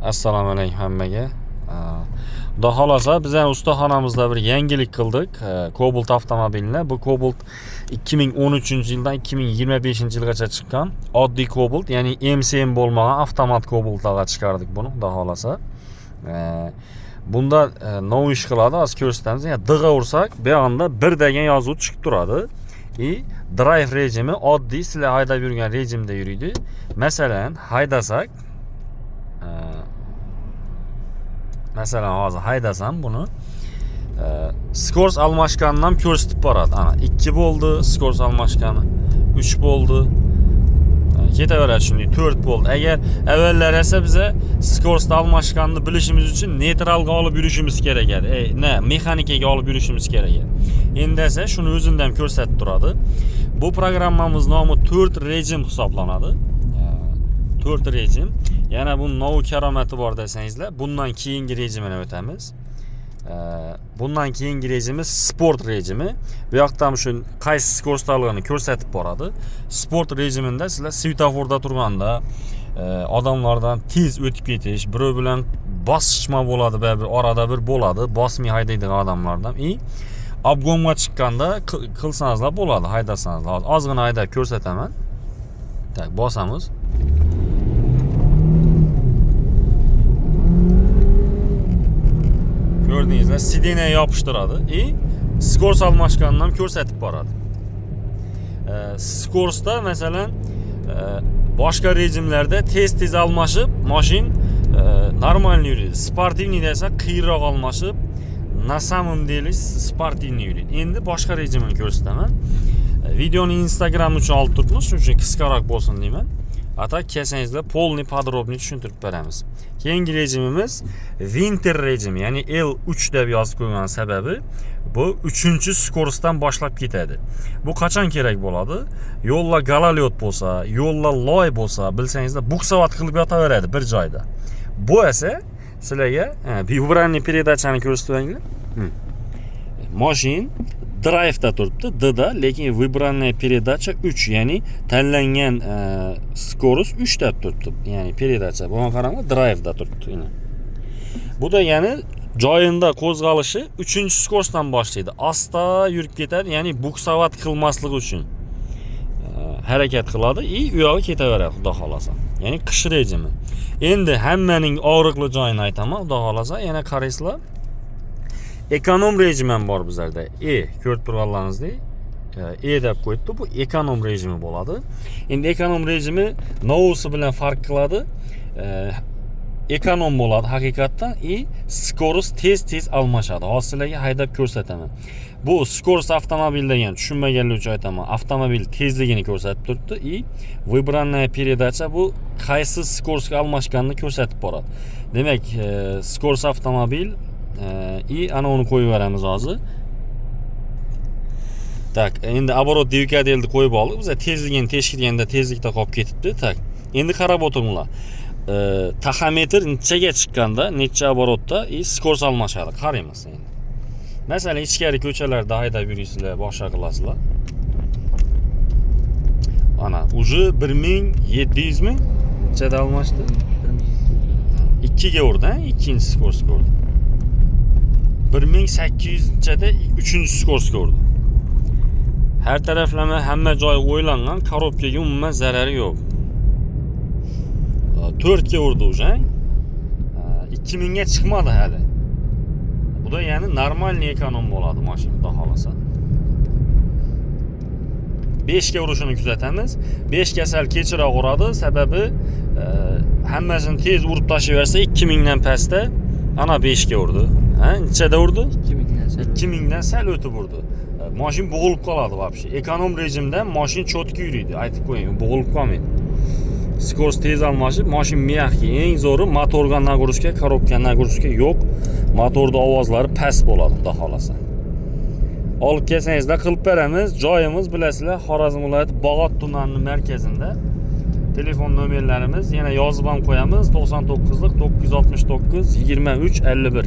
Assalomu alaykum hammaga. Xudo xohlasa, biz ham ustaxonamizda bir yangilik qildik. Cobalt avtomobilini. Bu Cobalt 2013-yildan 2025-yilgacha chiqqan oddiy Cobalt, ya'ni MCM bo'lmagan avtomat Cobaltlarga chiqardik buni, Xudo xohlasa. Bunda nov ish qiladi, hozir ko'rsatamiz. Ya'ni D ga ursak, bu yoqda 1 degan yozuv chiqib turadi. И drive rejimi oddiy sizlar haydab yurgan rejimda yuriydi. Masalan, haydasak, masalan hozir haydasam buni скорость almashganini ham ko'rsatib boradi. Ana 2 bo'ldi, скорость almashgani 3 bo'ldi. Ketaveradi shunday 4 bo'ldi. Agar avvallar esa biza скорость almashganini bilishimiz uchun neytralga olib yurishimiz kerak edi. Na, mexanikaga olib yurishimiz kerak edi. Endi esa shuni o'zida ham ko'rsatib turadi. Bu programmamiz nomi 4 rejim hisoblanadi. 4 rejim. Yana buni novi karomati bor desangizlar, bundan keyingi rejimini o'tamiz. Bundan keyingi rejimi sport rejimi. Bu yoqda ham shu qaysi скорость daligini ko'rsatib boradi. Sport rejimida sizlar svetoforda turganda odamlardan tez o'tib ketish, birov bilan bosishma bo'ladi, baribir orada bir bo'ladi, bosmay haydaydigan odamlardan. И обгон ga chiqqanda qilsangizlar bo'ladi, haydasangizlar. Hozir ozgina haydab ko'rsataman. Так, bosamiz. Ko'rdingizlar, сиденье yopishtiradi и скорость almashganini ham ko'rsatib boradi. Скорость da masalan, boshqa rejimlarda tez-tez almashib, mashin нормально yuradi. Спортивный desa qiyinroq almashib, на самом деле спортивный yuradi. Endi boshqa rejimini ko'rsataman. Videoni Instagram uchun olib turibmiz, shuning uchun qisqaroq bo'lsin deyman. А так kelsangizlar полный подробный tushuntirib beramiz. Keyingi rejimimiz winter rejimi, ya'ni L3 deb yozib qo'ygan sababi bu 3-скорость dan boshlab ketadi. Bu qachon kerak bo'ladi? Yo'lda гололёд bo'lsa, yo'lda loy bo'lsa, bilsangizlar, буксовать qilib yotaveradi bir joyda. Bu esa sizlarga выбранный передача ni ko'rsatib Moshin drive'da turibdi, D da, lekin выбранная передача 3, ya'ni tanlangan скорость 3 deb turibdi. Ya'ni передача. Bunga qaranglar, drive'da turibdi. Ina. Bu degani joyinda qo'zg'alishi 3-скорость dan boshlaydi. Asta yurib ketadi, ya'ni буксовать qilmasligi uchun harakat qiladi и u yoqqa ketaveradi, xudo xolasa. Ya'ni qish rejimi. Endi hammaning og'riqli joyini aytaman, xudo xolasa, yana qaraysizlar. Ekonom rejim ham bor bizlarda. E ko'rib turganlaringizdek, E deb qo'yibdi. Bu ekonom rejimi bo'ladi. Endi ekonom rejimi novusi bilan farq qiladi. Ekonom bo'ladi haqiqatdan и скорость tez-tez almashadi. Hozir sizlarga haydab ko'rsataman. Bu скорость avtomobil degan tushunmaganlar uchun aytaman. Avtomobil tezligini ko'rsatib turibdi и выбранная передача bu qaysi скорость ga almashganini ko'rsatib boradi. Demak, скорость avtomobil и ana uni qo'yib yuboramiz hozir. Так, endi оборот двигатель ni qo'yib oldik. Biz tezligini tekshirganda tezlikda qolib ketibdi. Так, endi qarab o'tiringlar. Taxometr nechaga chiqqanda, necha оборот da и скорость almashadi. Qaraymiz endi. Masalan, ichkari ko'chalarda haydab yuraysizlar, boshqa qilasizlar. Ana, уже 1700 mi? Nechada almashdi? 2 ga urdi, ha? Ikkinchi скорость ga urdi. 1800 nechada uchinchi скорость ga urdi. Har taraflama hamma joyi o'ylangan, коробка ga umuman zarari yo'q. 4 ga urdi уже. 2000 ga chiqmadi hali. Bu da ya'ni нормальный ekonom bo'ladi mashina, xudo xolasa. 5 ga urishini kuzatamiz. 5 ga sal kechroq uradi, sababi hammasini tez urib tashlayversa 2000 dan pastda ana 5 ga urdi. Ha, nechada urdi? 2000 dan sal. 2000 dan sal o'tib urdi. Mashin bo'g'ilib qoladi вообще. Ekonom rejimda mashin чётко yuriydi, aytib qo'ying, bo'g'ilib qolmaydi. Скорость tez almashib, mashin мягкий. Eng zo'ri motorga нагрузка, коробка нагрузка yo'q. Motorda ovozlari past bo'ladi, xudo xolasa. Olib kelsangizlar qilib beramiz. Joyimiz bilasizlar, Xorazm viloyati Bog'ot tumanining markazida. Telefon nomerlarimiz yana yozib ham qo'yamiz: 99 969 23 51.